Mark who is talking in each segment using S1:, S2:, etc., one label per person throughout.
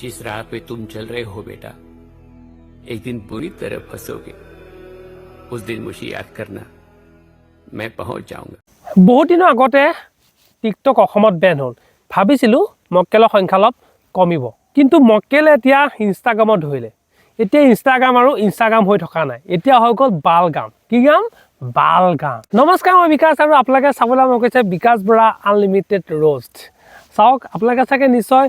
S1: जिस राह पे तुम चल रहे हो बेटा, एक दिन बुरी तरह फंसोगे। उस दिन मुझे याद करना, मैं पहुंच जाऊंगा।
S2: বহুত দিনৰ আগতে টিকটক অসমত বেন হ'ল। ভাবিছিলোঁ মক্কেলৰ সংখ্যা অলপ কমিব, কিন্তু মক্কেলে এতিয়া ইনষ্টাগ্ৰামত ধৰিলে। এতিয়া ইনষ্টাগ্ৰাম আৰু ইনষ্টাগ্ৰাম হৈ থকা নাই, এতিয়া হৈ গ'ল বালগাম। কি গাম? বালগাম। নমস্কাৰ, মই বিকাশ আৰু আপোনালোকে চাবলৈ আৰম্ভ কৰিছে বিকাশ বৰা আনলিমিটেড ৰোষ্ট। চাওক, আপোনালোকে চাগে নিশ্চয়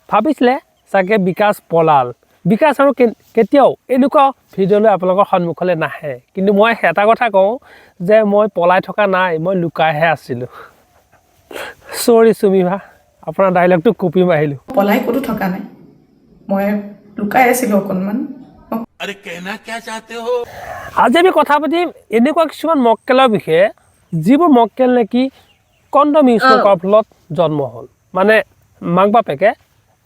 S2: ভাবিছিলে চাগে বিকাশ পলাল, বিকাশ আৰু কেতিয়াও এনেকুৱা ভিডিঅ'লৈ আপোনালোকৰ সন্মুখলৈ নাহে। কিন্তু মই এটা কথা কওঁ যে মই পলাই থকা নাই, মই লুকাইহে আছিলোঁ। চৰি চুমি বা, আপোনাৰ ডাইলগটো কপি মাৰিলোঁ।
S3: পলাই ক'তো থকা নাই, মই লুকাই আছিলোঁ অকণমান।
S4: अरे, कहना क्या चाहते हो?
S2: আজি আমি কথা পাতিম এনেকুৱা কিছুমান মক্কেলৰ বিষয়ে, যিবোৰ মক্কেল নেকি কণ্ডম ইউজ নকৰাৰ ফলত জন্ম হ'ল। মানে মাক বাপেকে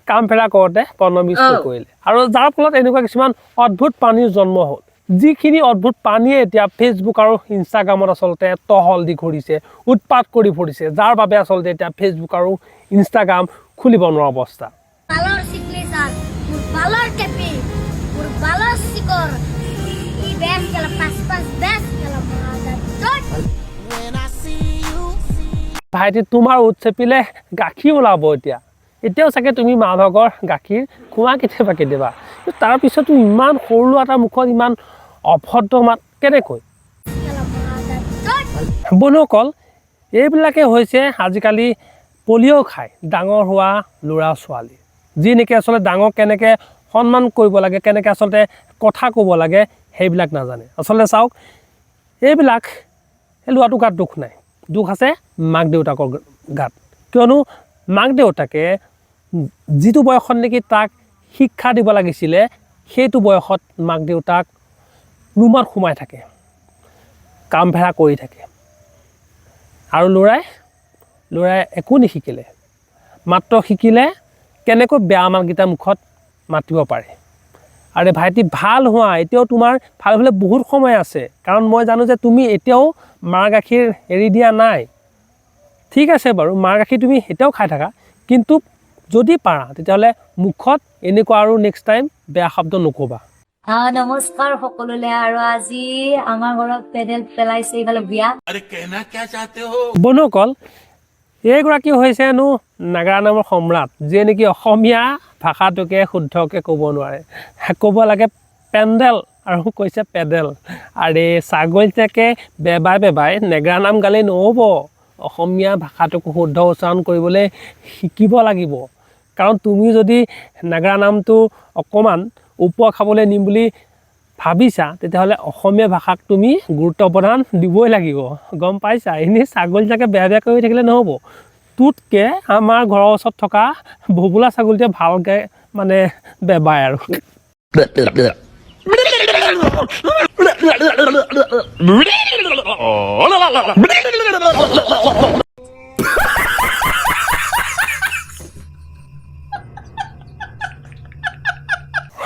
S2: কাম ফেৰা কৰোঁতে কণ্ডম ইউজ নকৰিলে আৰু যাৰ ফলত এনেকুৱা কিছুমান অদ্ভুত প্ৰাণীৰ জন্ম হ'ল, যিখিনি অদ্ভুত প্ৰাণীয়ে এতিয়া ফেচবুক আৰু ইনষ্টাগ্ৰামত আচলতে টহল দি ঘূৰিছে, উৎপাত কৰি ফুৰিছে, যাৰ বাবে আচলতে এতিয়া ফেচবুক আৰু ইনষ্টাগ্ৰাম খুলিব নোৱাৰা অৱস্থা।
S5: বালৰ চিগনেচাৰ, মোৰ বালৰ কেপি, মোৰ বালৰ চিকৰ। ই বেচ খেলা, পাঁচ পাঁচ বেচ খেলা। তই
S2: ভাইটি, তোমাৰ ওঁঠ চেপিলে গাখীৰ ওলাব এতিয়া। এতিয়াও চাগে তুমি মা ভাগৰ গাখীৰ খোৱা কেতিয়াবা কেতিয়াবা। কিন্তু তাৰপিছতো ইমান সৰু ল'ৰা এটাৰ মুখত ইমান অভদ্ৰ মাত কেনেকৈ?
S5: খেলা। তই
S2: বন্ধুসকল, এইবিলাকে হৈছে আজিকালি পলিঅ' খাই ডাঙৰ হোৱা ল'ৰা ছোৱালী, যি নেকি আচলতে ডাঙৰক কেনেকৈ সন্মান কৰিব লাগে, কেনেকৈ আচলতে কথা ক'ব লাগে, সেইবিলাক নাজানে। আচলতে চাওক, এইবিলাক সেই ল'ৰাটোৰ গাত দুখ নাই, দুখ আছে মাক দেউতাকৰ গাত। কিয়নো মাক দেউতাকে যিটো বয়সত নেকি তাক শিক্ষা দিব লাগিছিলে, সেইটো বয়সত মাক দেউতাক ৰুমত সোমাই থাকে, কাম ফেৰা কৰি থাকে আৰু ল'ৰাই একো নিশিকিলে, মাত্ৰ শিকিলে কেনেকৈ বেয়া মাতকেইটা মুখত মাতিব পাৰে। আৰে ভাইটি, ভাল হোৱা। এতিয়াও তোমাৰ ভাল হ'বলৈ বহুত সময় আছে, কাৰণ মই জানো যে তুমি এতিয়াও মাৰ গাখীৰ এৰি দিয়া নাই। ঠিক আছে বাৰু, মাৰ গাখীৰ তুমি এতিয়াও খাই থাকা, কিন্তু যদি পাৰা তেতিয়াহ'লে মুখত এনেকুৱা আৰু নেক্সট টাইম বেয়া শব্দ নক'বা।
S6: নমস্কাৰ সকলোলৈ। আৰু আজি আমাৰ ঘৰত পেডেল পেলাইছে এইফালে বিয়া।
S4: अरे, कहना क्या चाहते हो?
S2: বন্ধুসকল, এইগৰাকী হৈছে হেনো নাগাৰা নামৰ সম্ৰাট, যিয়ে নেকি অসমীয়া ভাষাটোকে শুদ্ধকৈ ক'ব নোৱাৰে। ক'ব লাগে পেণ্ডেল আৰু কৈছে পেডেল। আৰে ছাগলীটাকে বেবাই বেবাই নেগেৰা নাম গালে নহ'ব, অসমীয়া ভাষাটোক শুদ্ধ উচ্চাৰণ কৰিবলৈ শিকিব লাগিব। কাৰণ তুমি যদি নাগাৰা নামটো অকণমান ওপৰ খাবলৈ নিম বুলি ভাবিছা, তেতিয়াহ'লে অসমীয়া ভাষাক তুমি গুৰুত্ব প্ৰদান দিবই লাগিব, গম পাইছা? এনেই ছাগলীটাকে বেয়া বেয়া কৰি থাকিলে নহ'ব। তোতকৈ আমাৰ ঘৰৰ ওচৰত থকা ভোবোলা ছাগলীটোৱে ভালকৈ মানে বেবায়। আৰু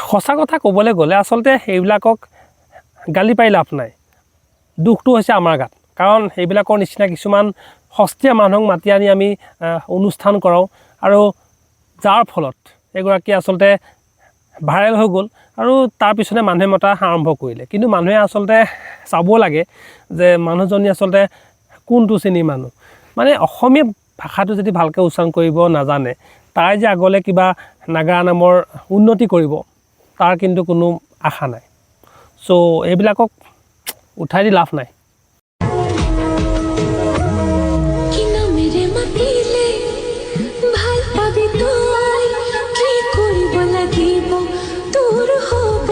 S2: সঁচা কথা ক'বলৈ গ'লে আচলতে সেইবিলাকক গালি পাৰি লাভ নাই, দুখটো হৈছে আমাৰ গাত। কাৰণ সেইবিলাকৰ নিচিনা কিছুমান সস্তীয়া মানুহক মাতি আনি আমি অনুষ্ঠান কৰাওঁ আৰু যাৰ ফলত এগৰাকী আচলতে ভাইৰেল হৈ গ'ল আৰু তাৰপিছতে মানুহে মতা আৰম্ভ কৰিলে। কিন্তু মানুহে আচলতে চাব লাগে যে মানুহজনী আচলতে কোনটো শ্ৰেণীৰ মানুহ। মানে অসমীয়া ভাষাটো যদি ভালকৈ উচ্চাৰণ কৰিব নাজানে, তাই যে আগলৈ কিবা নাগাৰা নামৰ উন্নতি কৰিব, তাৰ কিন্তু কোনো আশা নাই। চ' এইবিলাকক উঠাই দি লাভ নাই।
S7: কি নামেৰে মাতিলে ভাল পাবি তই, কি কৰিব লাগিব তোৰ হ'ব?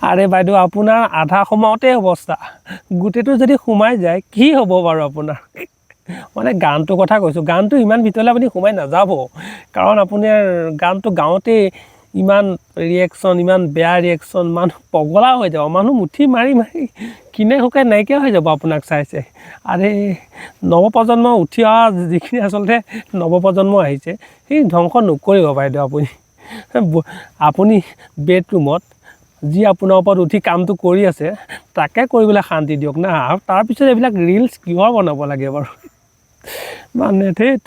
S2: আৰে বাইদেউ, আপোনাৰ আধা সোমাওঁতে অৱস্থা, গোটেইটো যদি সোমাই যায় কি হ'ব বাৰু আপোনাৰ? মানে গানটোৰ কথা কৈছোঁ, গানটো ইমান ভিতৰলৈ আপুনি সোমাই নাযাব, কাৰণ আপোনাৰ গানটো গাওঁতেই ইমান ৰিয়েকশ্যন, ইমান বেয়া ৰিয়েকশ্যন, মানুহ পগলা হৈ যাব, মানুহ মুঠি মাৰি মাৰি কিনে শুকাই নাইকিয়া হৈ যাব আপোনাক চাই চাই। আৰে নৱপ্ৰজন্ম উঠি অহা যিখিনি আচলতে নৱপ্ৰজন্ম আহিছে, সেই ধ্বংস নকৰিব বাইদেউ। আপুনি বেডৰুমত যি আপোনাৰ ওপৰত উঠি কামটো কৰি আছে, তাকে কৰিবলৈ শান্তি দিয়ক না। আৰু তাৰপিছত এইবিলাক ৰিলচ কিহৰ বনাব লাগে বাৰু? মানে ধেত।